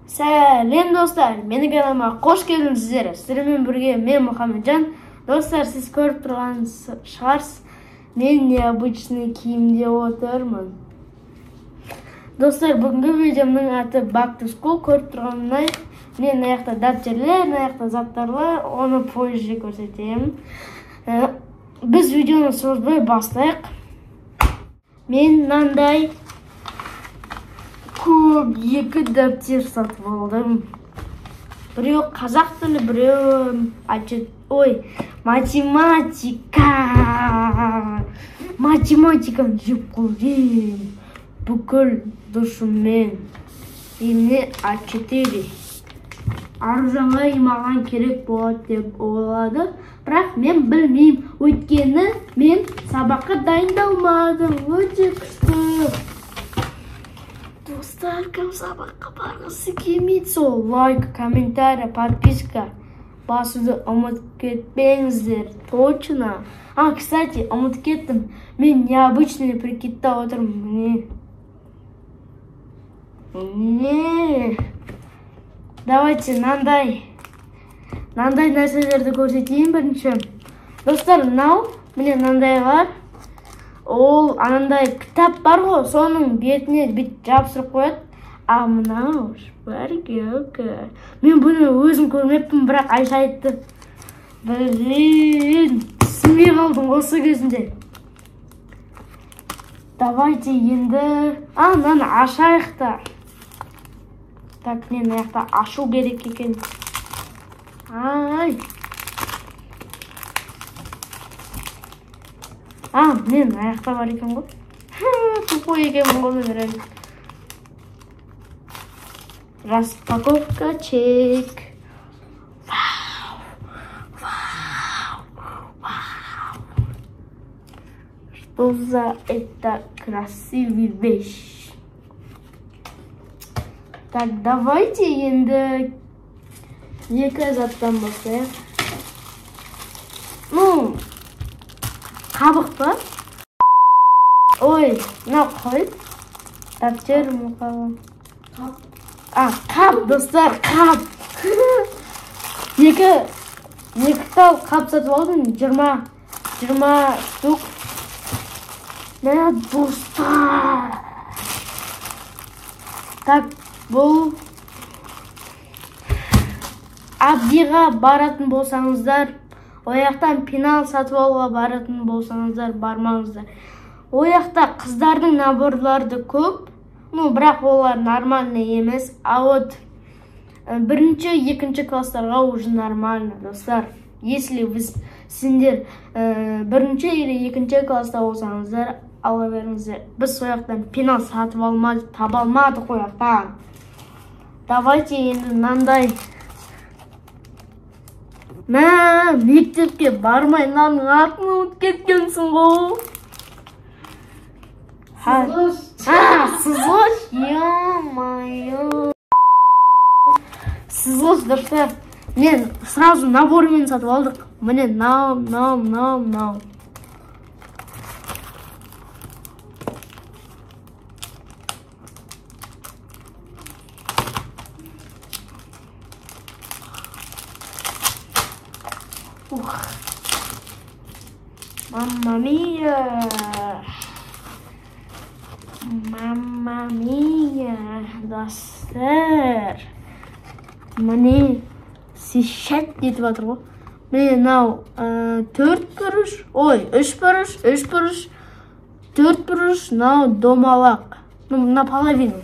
Сәлем достар, менің каналыма қош келдіңіздер. Сіздермен бірге мен Мұхамеджан. Достар, сіз көріп тұрған шығарсыз, мен необычный киімде отырмын. Достар, бүгінгі видеомның аты Back to School. Көріп тұрғандай, мен мына жақта дәптерлер, мына жақта заттарлар, оны позже көрсетемін. Біз видеоны созбай бастайық. Мен мынандай көп екі дәптер сатып алдым. Біреуі қазақ тілі, біреуі математика. Математиканы жеп қойдым бүкіл душыммен. Именно А4. Аружанға маған керек болады деп ойлады, бірақ мен білмеймін, өйткені мен сабаққа дайындалмадым. Өте күшті. Достар, кім сабаққа барғысы келмейді, сол лайк, комментарий, подписка басуды ұмытып кетпеңіздер. Точно. А, кстати, ұмытып кеттім. Мен необычный прикидта отырмын. Міне. Давайте мынандай нәрселерді көрсетейін бірінші. Достар, мынау, міне мынандай бар. Ол анандай кітап бар ғой, соның бетіне бүйтіп жабыстырып қояды. А мынау шпаргалка. Мен бұны өзім көрмеппін, бірақ Айша айтты. Блин, түсінбей қалдым осы кезінде. Давайте енді, мынаны ашайық та. Так, мен мына жақта ашу керек екен. Ай. Мен мына жақта бар екен ғой. Тупой екенмін ғой мен реально. Распаковка чек. Вау, вау, вау. Что за это красивый вещь? Так, давайте енді екі заттан бастайық. Ну, қабық па? Ой, мынау қалай? Дәптер мұқабы. Қап, достар, қап. Екі тал қап сатып алдым, 20 штук. Мә, достар. Так, бұл Абдиға баратын болсаңыздар, ояқтан пенал сатып алуға баратын болсаңыздар, бармаңыздар. Ояқта қыздардың наборлары көп, ну, бірақ олар нормальный емес. А вот бірінші, екінші класстарға уже нормально, достар. Если вы сендер бірінші или екінші класста болсаңыздар, ала беріңіздер. Біз ояқтан пенал сатып алмадық, таба алмадық ояқтан. Давайте енді мынандай. Мә, мектепке бармай мынаның атын ұмытып кеткенсің ғой. Сызғыш. Сызғыш, ё-моё. Сызғыш, достар. Мен сразу набормен сатып алдық. Міне мынау, мынау, мынау, мынау. Ух. Мамма мия. Мамма мия, достар. Міне сишет етіп жатыр ғой. Міне мынау 4 бұрыш, ой, 3 бұрыш, 3 бұрыш, 4 бұрыш, мынау домалақ. Ну, наполовину.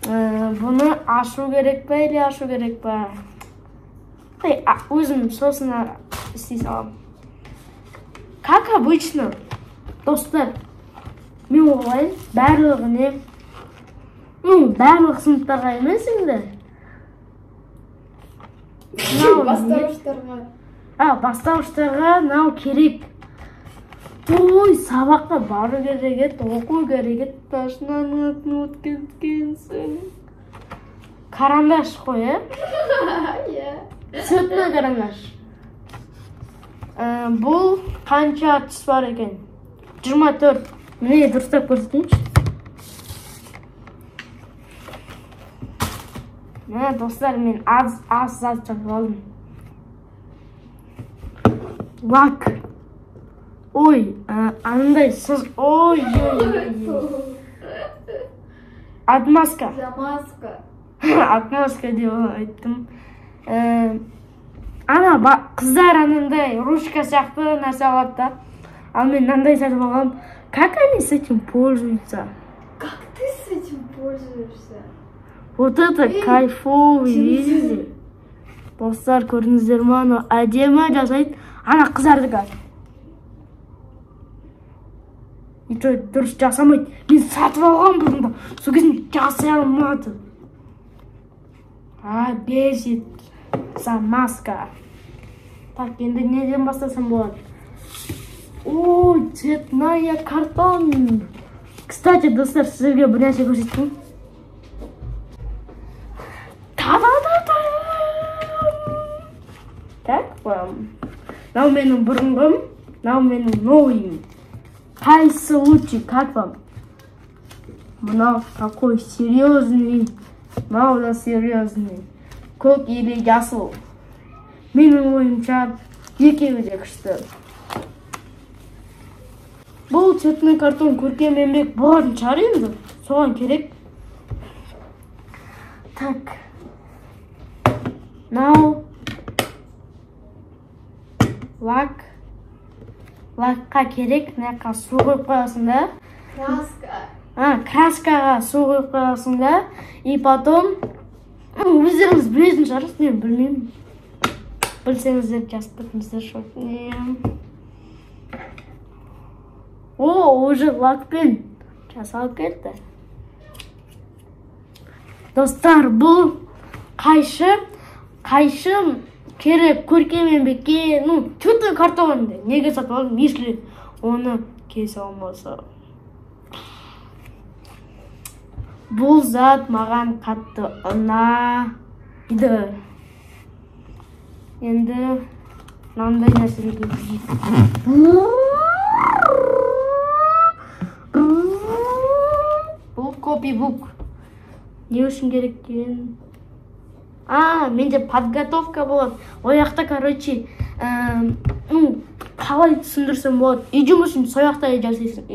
Бұны ашу керек па или ашу керек па? Өзім сосын істей саламын. Как обычно, достар, мен ойлаймын, барлығіне, ну, барлық сыныптарға емес енді. Бастауыштарға. Бастауыштарға мынау керек. Ой, сабаққа бару керек еді, оқу керек еді. Ташынан ұмытып кеткенсің. Карандаш қой, ә? Иә. Цветной карандаш. Бұл қанша түс бар екен? 24. Міне дұрыстап көрсетейінші. Міне, достар, мен аз аз зат сатып алдым. Лак. Ой, анандай сыз. Ой, ой, ой. Отмазка. Замазка. Отмазка деп айттым. Ана қыздар анандай ручка сияқты нәрсе алады да. Ал мен мынандай сатып алғанмын. Как они с этим пользуются? Как ты с этим пользуешься? Вот это кайфовый, видите? Достар, көрдіңіздер ма, анау әдемі жасайды. Ана қыздардікі. И то дұрыс жасамайды. Мен сатып алғанмын бұрында. Сол кезінде жасай алмады. А, бесит. Замазка. Так, енді неден бастасам болады? Ой, цветная картон. Кстати, достар, сіздерге бір нәрсе көрсетейін. Та-да-да-да! Так, вам. Мынау менің бұрынғым, мынау менің новыйым. Қайсысы лучше, как вам? Мынау такой серьезный, мынау да серьезный. Көк или жасыл. Менің ойымша екеуі де күшті. Бұл цветной картон көркем еңбек болатын шығар енді. Соған керек. Так. Мынау лак. Лакқа керек. Мына жаққа су құйып қоясың да. Краска. А, краскаға су құйып қоясың да. И потом өздеріңіз білетін шығарсыз, мен білмеймін. Білсеңіздер жазып кетіңіздерші. О, уже лакпен жасалып кетті. Достар, бұл қайшы, қайшы керек көркем еңбекке, ну, цветной картон енді. Неге сатып алдым, если оны кесе алмаса. Бұл зат маған қатты ұнайды. Енді мынандай нәрселерге бұл копибук. Не үшін керек екен? А, менде подготовка болады. Ол жақта, короче, ну, қалай түсіндірсем болады? Үй жұмысын сол жақта жасайсың.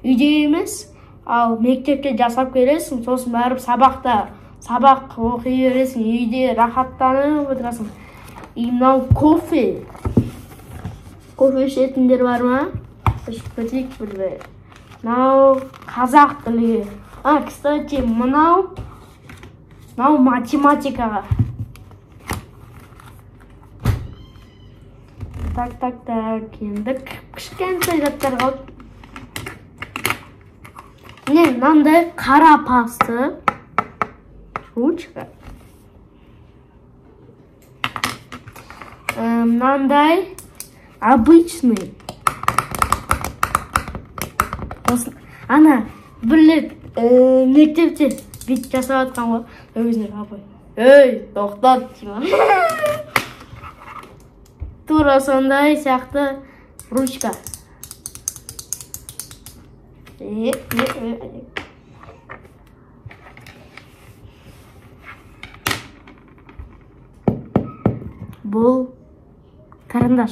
Үйде емес, ал мектепте жасап келесің, сосын барып сабақта сабақ оқи бересің, үйде рахаттанып отырасың. И мынау кофе. Кофе ішетіндер бар ма? Ішіп кетейік бір. Мынау қазақ тілі. А, кстати, мынау математикаға. Так, так, так. Енді кішкентай заттар қалды. Міне мынандай қара пасты. Ручка. Мынандай обычный. Ана бір рет мектепте бүйтіп жасап жатқан ғой. Өзіне апай, ей, тоқтат деймін. Тура сондай сияқты ручка. Бұл карандаш.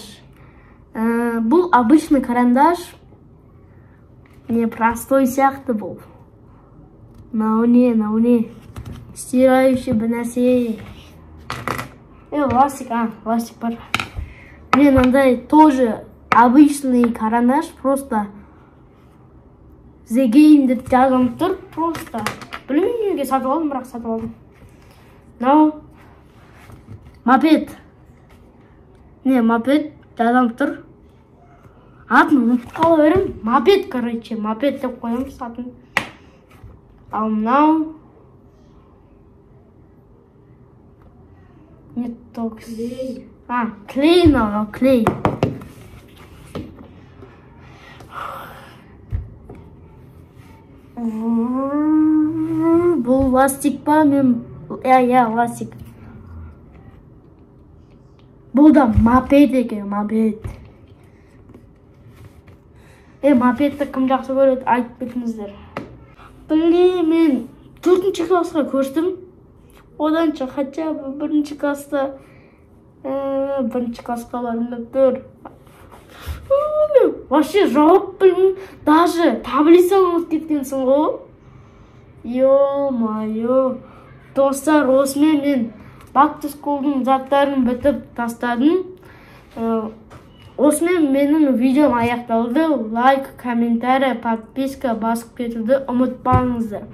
Бұл обычный карандаш. Не простой сияқты бұл. Мынау не, мынау не? Стирающий бір нәрсе. Ластик, ластик бар. Мен мынандай тоже обычный карандаш, просто The Game деп жазылып тұр, просто. Білмеймін неге сатып алдым, бірақ сатып алдым. Мынау мопед. Не, мопед жазылып тұр. Атын ұмытып қала беремін. Мопед, короче, мопед деп қоямыз атын. Ал мынау не то клей. А, клей мынау, клей. Бұл ластик па? Мен иә, ластик. Бұл да мопед екен, мопед. Мопедті кім жақсы көреді, айтып кетіңіздер. Блин, мен 4-ші классқа көштім. Оданша хотя бы бірінші класста, бірінші классқа барғым келіп тұр. Мен вообще жауап білмеймін, даже таблицаны ұмытып кеткенсің ғой. Ё-моё, достар, осымен мен Back to School'дың заттарын бітіп тастадым. Осымен менің видеом аяқталды. Лайк, комментарий, подписка басып кетуді ұмытпаңыздар.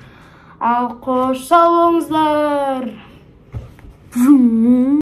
Ал қош, сау болыңыздар.